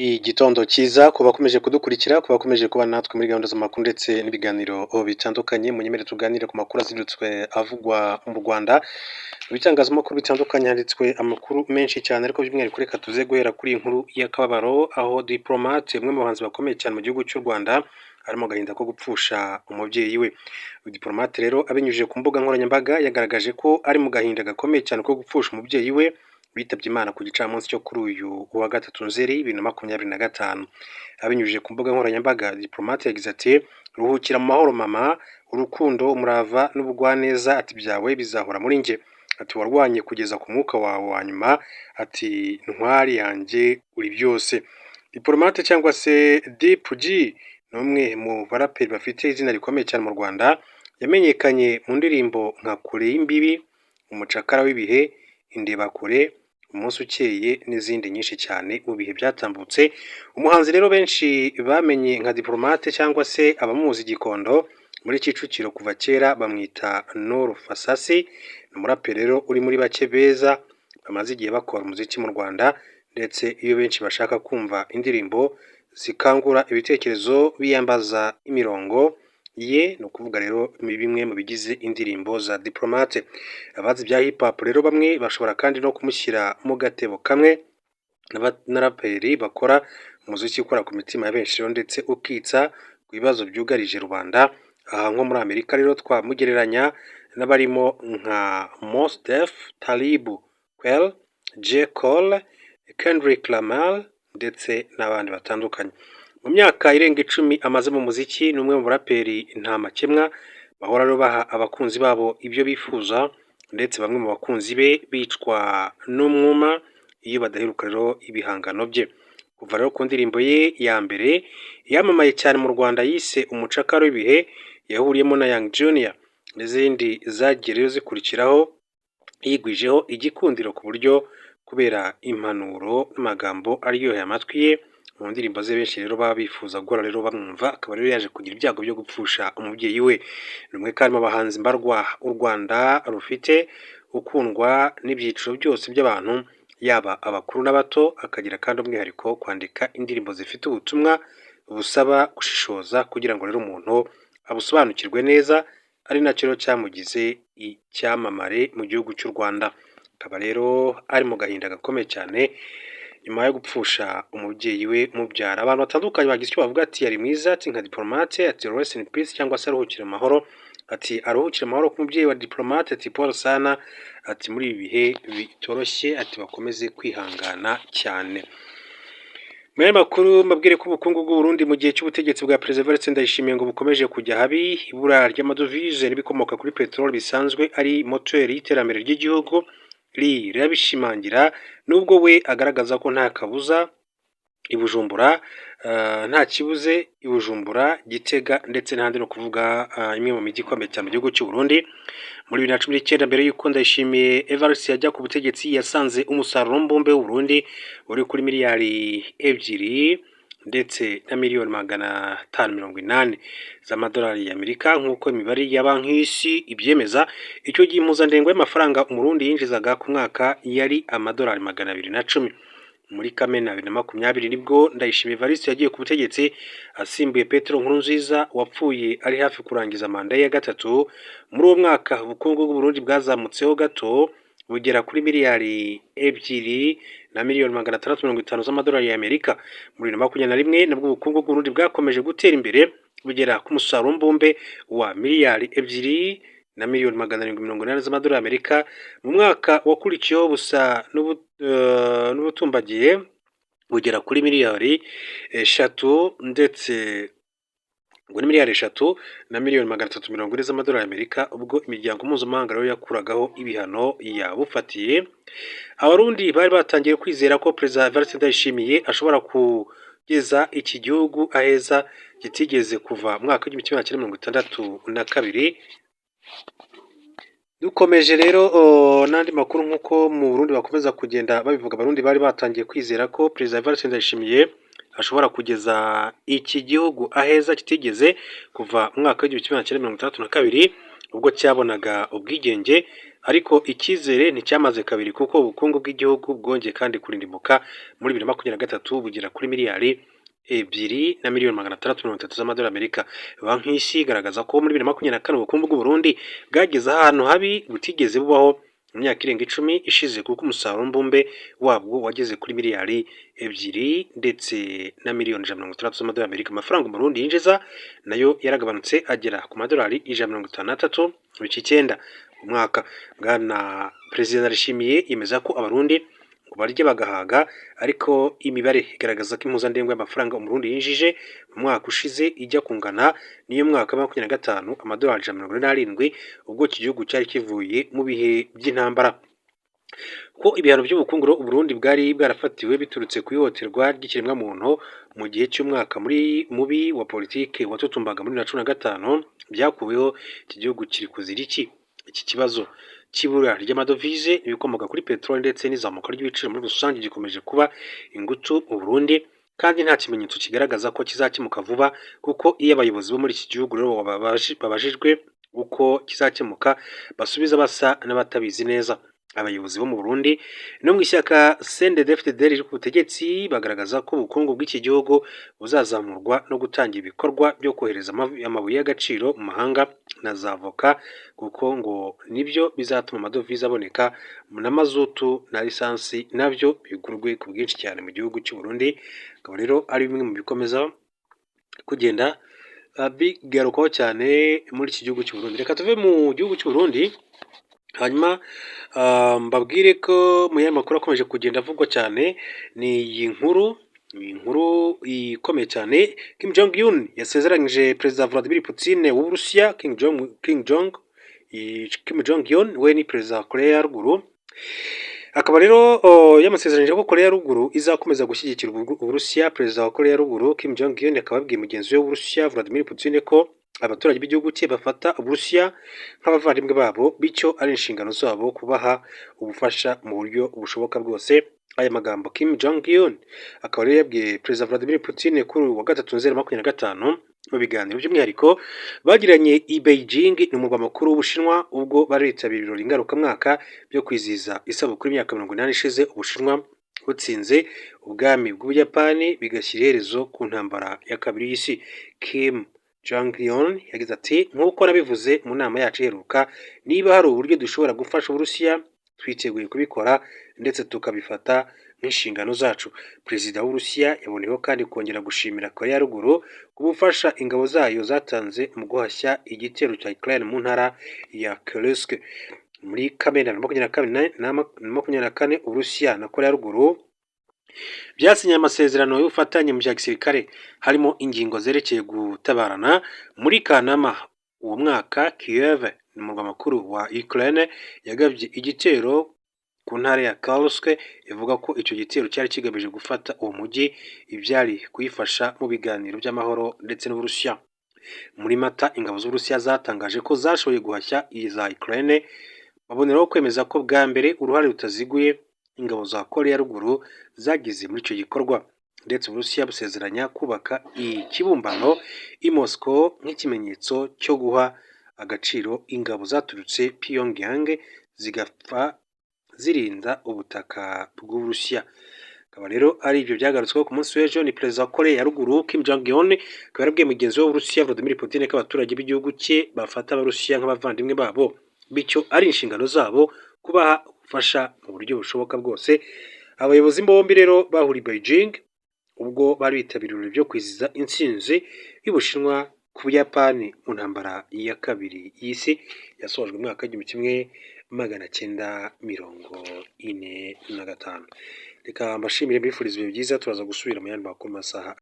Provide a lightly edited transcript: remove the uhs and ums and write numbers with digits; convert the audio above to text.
Igitondo cyiza ku bakomeje kudukurikira, ku bakomeje kuba natwe muri gahunda z'amakuru ndetse n'ibiganiro bitandukanye. Munyemere tuganire ku makuru azindutswe avugwa mu Rwanda. Mu bitangazamakuru bitandukanye handitswe amakuru menshi cyane, ariko by'umwihariko reka tuze guhera kuri iyi nkuru y'akababaro, aho Diplomate, umwe mu bahanzi bakomeye cyane mu gihugu cy'u Rwanda, ari mu gahinda ko gupfusha umubyeyi we. Diplomate rero, abinyujije ku mbuga nkoranyambaga, yagaragaje ko ari mu gahinda gakomeye cyane ko gupfusha umubyeyi we witabye Imana ku gicamunsi cyo kuri uyu wa gatatu, Nzeri 2025. Abinyujije ku mbuga nkoranyambaga, Diplomate yagize ati: "Ruhukira mu mahoro mama, urukundo, umurava n'ubugwaneza," ati, "byawe bizahora muri njye." Ati: "Warwanye kugeza ku mwuka wawe wa nyuma." Ati: "Ntwari yanjye, uri byose." Diplomate cyangwa se Deep G ni umwe mu baraperi bafite izina rikomeye cyane mu Rwanda. Yamenyekanye mu ndirimbo nka Kure y'imbibi, Umucakara w'ibihe, Indebakure, Umunsi ukeye n'izindi nyinshi cyane mu bihe byatambutse. Umuhanzi rero benshi bamenye nka Diplomate cyangwa se abamuzi Gikondo muri Kicukiro kuva kera bamwita Nuru Fasasi. Ni umuraperi rero uri muri bake beza bamaze igihe bakora umuziki mu Rwanda, ndetse iyo benshi bashaka kumva indirimbo zikangura ibitekerezo biyambaza imirongo ye. Ni ukuvuga rero ni bimwe mu bigize indirimbo za Diplomate. Abazi ibya hip hop rero bamwe bashobora kandi no kumushyira mu gatebo kamwe n'abaraperi bakora umuziki ukora ku mitima ya benshi rero ndetse ukitsa ku bibazo byugarije rubanda. Aha nko muri Amerika rero twamugereranya n'abarimo nka Mos Def, Talib Kweli, J Cole, Kendrick Lamar ndetse n'abandi batandukanye. Mu myaka irenga 10 amaze mu muziki, ni umwe mu baraperi nta makemwa bahora rero baha abakunzi babo ibyo bifuza, ndetse bamwe mu bakunzi be bicwa n'umwuma iyo badaheruka rero ibihangano bye. Kuva rero ku ndirimbo ye ya mbere yamamaye cyane mu Rwanda yise Umucakara w'ibihe yahuriyemo na Young Junior n'izindi zagiye rero zikurikiraho, yigwijeho igikundiro ku buryo kubera impanuro n'amagambo aryoheye amatwi ye mu ndirimbo ze, benshi rero baba bifuza guhora rero bamwumva. Akaba rero yaje kugira ibyago byo gupfusha umubyeyi we. Ni umwe kandi mu bahanzi mbarwa u Rwanda rufite, ukundwa n'ibyiciro byose by'abantu, yaba abakuru n'abato. Akagira kandi umwihariko wo kwandika indirimbo zifite ubutumwa busaba gushishoza kugira ngo rero umuntu abusobanukirwe neza, ari nacyo rero cyamugize icyamamare mu gihugu cy'u Rwanda. Akaba rero ari mu gahinda gakomeye cyane nyuma yo gupfusha umubyeyi we umubyara. Abantu batandukanye bagize icyo bavuga, ati: "Yari mwiza," ati "nka Diplomate," ati: "Rest in peace" cyangwa se aruhukire mu mahoro, ati: "Aruhukire mu mahoro ku mubyeyi wa Diplomate," ati: "Pole sana," ati: "Muri ibi bihe bitoroshye," ati: "Bakomeze kwihangana cyane." Mu yandi makuru, mbabwire ko ubukungu bw'u Burundi mu gihe cy'ubutegetsi bwa Perezida Evariste Ndayishimiye ngo bukomeje kujya habi. Ibura ry'amadovize n'ibikomoka kuri peteroli bisanzwe ari moteri y'iterambere ry'igihugu rirabishimangira, nubwo we agaragaza ko nta kabuza i Bujumbura, nta kibuze i Bujumbura, Gitega ndetse n'ahandi, ni ukuvuga imwe mu mijyi ikomeye cyane mu gihugu cy'u Burundi. Muri 2019, mbere y'uko Ndayishimiye Evariste yajya ku butegetsi, yasanze umusaruro mbumbe w'u Burundi uri kuri miliyari 2 ndetse na miliyoni 580 z'amadolari y'Amerika, nk'uko imibare ya Banki y'Isi ibyemeza. Icyo gihe impuzandengo y'amafaranga Umurundi yinjizaga ku mwaka yari amadolari 210. Muri Kamena 2020 nibwo Ndayishimiye Evariste yagiye ku butegetsi asimbuye Petero Nkurunziza wapfuye ari hafi kurangiza manda ye ya gatatu. Muri uwo mwaka ubukungu bw'u Burundi bwazamutseho gato, bugera kuri miliyari 2 na miliyoni 650 z'amadolari y'Amerika. Muri 2021 nabwo ubukungu bw'u Burundi bwakomeje gutera imbere, bugera ku musaruro mbumbe wa miliyari 2 na miliyoni 780 z'amadolari y'Amerika. Mu mwaka wakurikiyeho busa n'ubutumbagiye, bugera kuri miliyari 3, ndetse ngo ni miliyari 3 na miliyoni 340 z'amadolari y'Amerika, ubwo imiryango mpuzamahanga rero yakuragaho ibihano yabufatiye. Abarundi bari batangiye kwizera ko Perezida Evariste Ndayishimiye ashobora kugeza iki gihugu aheza kitigeze kuva mu mwaka w'1962. Dukomeje rero n'andi makuru, nk'uko mu Burundi bakomeza kugenda babivuga, Abarundi bari batangiye kwizera ko Perezida Evariste Ndayishimiye ashobora kugeza iki gihugu aheza kitigeze kuva mu mwaka w'1962, ubwo cyabonaga ubwigenge. Ariko icyizere nticyamaze kabiri, kuko ubukungu bw'igihugu bwongeye kandi kurindimuka muri 2023, bugera kuri miliyari 2 na miliyoni 630 z'amadolari Amerika. Banki y'Isi igaragaza ko muri 2024 ubukungu bw'u Burundi bwageze ahantu habi butigeze bubaho mu myaka irenga 10 ishize, kuko umusaruro mbumbe wabwo wageze kuri miliyari 2 ndetse na miliyoni 160 z'amadolari Amerika. Amafaranga Umurundi yinjiza nayo yaragabanutse, agera ku madolari 153.9 mu mwaka. Bwana Perezida Ndayishimiye yemeza ko Abarundi ngo barya bagahaga, ariko imibare igaragaza ko impuzandengo y'amafaranga Umurundi yinjije mu mwaka ushize ijya kungana n'iyo mwaka wa 25, amadolari 147, ubwo iki gihugu cyari kivuye mu bihe by'intambara. Ko ibihano by'ubukungu u Burundi bwari bwarafatiwe biturutse ku ihohoterwa ry'ikiremwamuntu mu gihe cy'umwaka muri mubi wa politiki watutumbaga muri 2015 byakuweho, iki gihugu kiri kuzira iki? Iki kibazo cy'ibura ry'amadovize, ibikomoka kuri peteroli ndetse n'izamuka ry'ibiciro muri rusange gikomeje kuba ingutu mu Burundi, kandi nta kimenyetso kigaragaza ko kizakemuka vuba, kuko iyo abayobozi bo muri iki gihugu rero babajijwe uko kizakemuka, basubiza basa n'abatabizi neza. Abayobozi bo mu Burundi no mu ishyaka CNDD-FDD riri ku butegetsi bagaragaza ko ubukungu bw'iki gihugu buzazamurwa no gutangira ibikorwa byo kohereza amabuye y'agaciro mu mahanga na za avoka, kuko ngo nibyo bizatuma amadovize aboneka, na mazutu na lisansi nabyo bigurwe ku bwinshi cyane mu gihugu cy'u Burundi. Akaba rero ari bimwe mu bikomeza kugenda bigarukwaho cyane muri iki gihugu cy'u Burundi. Reka tuve mu gihugu cy'u Burundi, hanyuma mbabwire ko mu yandi makuru akomeje kugenda avugwa cyane ni iyi nkuru, ni inkuru ikomeye cyane. Kim Jong Un yasezeranyije Perezida Vladimir Putin w'Uburusiya. Kim Jong Un we ni perezida wa Korea ya Ruguru, akaba rero yamusezeranyije ko Korea ya Ruguru izakomeza gushyigikira Uburusiya. Perezida wa Korea ya Ruguru Kim Jong Un akaba yabwiye mugenzi we w'Uburusiya Vladimir Putin ko abaturage b'igihugu cye bafata Uburusiya nk'abavandimwe babo, bityo ari inshingano zabo kubaha ubufasha mu buryo bushoboka bwose. Aya magambo Kim Jong Un akaba rero yabwiye Perezida Vladimir Putin kuri uyu wa gatatu Nzeri 25 mu biganiro by'umwihariko bagiranye i Beijing, ni umurwa mukuru w'Ubushinwa, ubwo bari bitabiriye ibirori ngarukamwaka byo kwizihiza isabukuru y'imyaka 80 ishize Ubushinwa butsinze ubwami bw'Ubuyapani, bigashyira iherezo ku ntambara ya kabiri y'isi. Kim Jong Un yagize ati: "Nk'uko nabivuze mu nama yacu iheruka, niba hari uburyo dushobora gufasha Uburusiya, twiteguye kubikora ndetse tukabifata nk'inshingano zacu." Perezida w'Uburusiya yaboneyeho kandi kongera gushimira Korea ya Ruguru ku bufasha ingabo zayo zatanze mu guhashya igitero cya Ukraine mu ntara ya Kursk muri Kamena 2024. Uburusiya na Korea ya Ruguru byasinye amasezerano y'ubufatanye mu bya gisirikare, harimo ingingo zerekeye gutabarana. Muri Kanama uwo mwaka, Kiev, ni umurwa mukuru wa Ukraine, yagabye igitero ku ntara ya Kursk, ivuga ko icyo gitero cyari kigamije gufata uwo mujyi, ibyari kuyifasha mu biganiro by'amahoro ndetse n'Uburusiya. Muri Mata, ingabo z'Uburusiya zatangaje ko zashoboye guhashya iza Ukraine, baboneraho kwemeza ko bwa mbere uruhare rutaziguye ingabo za Korea ya Ruguru zagize muri icyo gikorwa, ndetse Uburusiya busezeranya kubaka ikibumbano i Moscow nk'ikimenyetso cyo guha agaciro ingabo zaturutse Pyongyang zigapfa zirinda ubutaka bw'Uburusiya. Akaba rero ari ibyo byagarutsweho ku munsi w'ejo. Ni perezida wa Korea ya Ruguru Kim Jong Un akaba yarabwiye mugenzi we w'Uburusiya Vladimir Putin ko abaturage b'igihugu cye bafata Abarusiya nk'abavandimwe babo, bityo ari inshingano zabo kubaha ubufasha mu buryo bushoboka bwose. Abayobozi bombi rero bahuriye i Beijing ubwo bari bitabiriye ibirori byo kwizihiza intsinzi y'Ubushinwa ku Buyapani mu ntambara ya kabiri y'isi yasojwe mu mwaka w'1945. Reka mbashimire, mbifuriza ibihe byiza, turaza gusubira mu yandi makuru masaha.